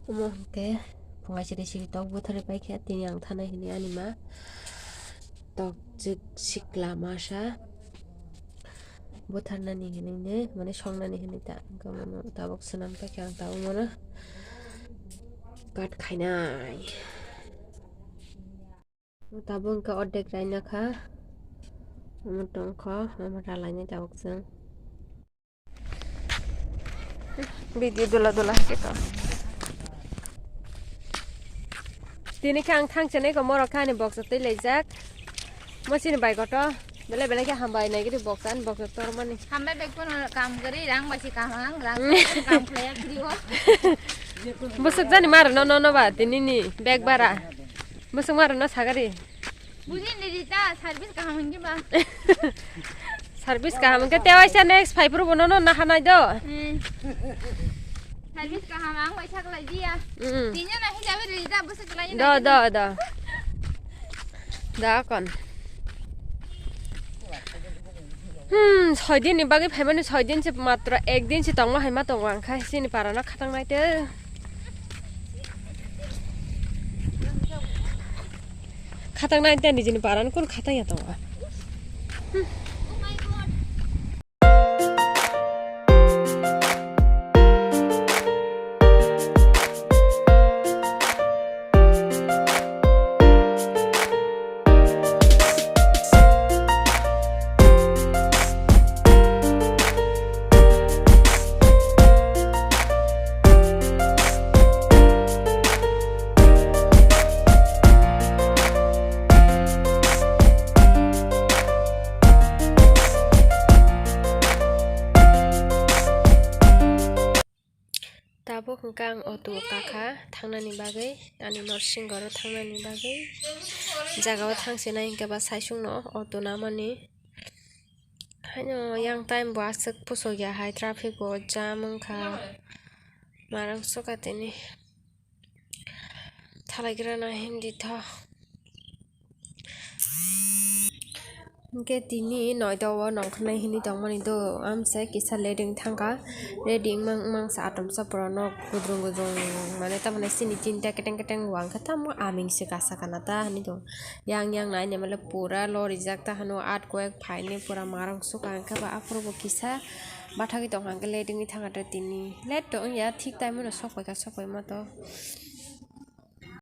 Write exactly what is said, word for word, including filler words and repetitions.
Omo hwnkhe phungai siri siri tok butharwi paikha, tini ang thanai hwnwi ani ma tok jwk sikla masa butharnani hwnwi ne, mane songnani hwnwi ta, hwnkhe omono tabuk swnam paikha ang tabuk mano kat khainai. Tabuk hwnkhe ordek raina kha, omo tongkha, omo ralainai tabuk chwng. Video dula dula khe to. Tini khe ang thang chenai ko morok khe ani box twi laijak. Mo chini bai koto. Belai belai khe hambai nai gidi box ani box tormani. Hambai bag kono kam gari rang bai si kam ang rang kam khlaiya gidi o. Bwswk jani mar no no no ba tini ni bag bara. Bwswk mar no sagari. Buji ni Rita, service kaham hingke ba? Service kaham hingke te waisa next five ro bono no nahanai do. Hmm. Service kaham ang waisa kalai dia. Hmm. Tinya nahi jabe Rita, busi kalai. Do do do. Da kon. Hmm, soi din ni bagwi phaimani, soi din se matro ek din se tongma hai ma tongo ang kha, chini para no khatang nai te. Khatang nai te nijini para no kun khatang ya tongo. Hmm. Tabuk hwnkhe ang auto o kakha thangnani bagwi, ani norsing ghoro thangnani bagwi. Jaga o thangsinai hwnkhe ba saisungno auto namani. Haino yang time bo aswk pusok ya hai, traffic bo jam wngkha. Marang suka tini thalaigrana hindi tho. Hwnkhe tini noida o nongkhornai hinwi tongmani do, amse kisa late wng thangkha, ready wngmang wngmang sa atomsa pura nok gudrung gudrung, mane tamoni sini tinta keteng keteng wngkha, tamo aming se kasa kana ta hinwi tong, yang yang nai naimale pura lorijak ta hano, at koyek phaini pura marang suka wngkha ba aphuru bo kisa bathagwi tongkha, hwnkhe late wngwi thangkha tini, late to wngya, thik time o no sok paikha, sok paima to.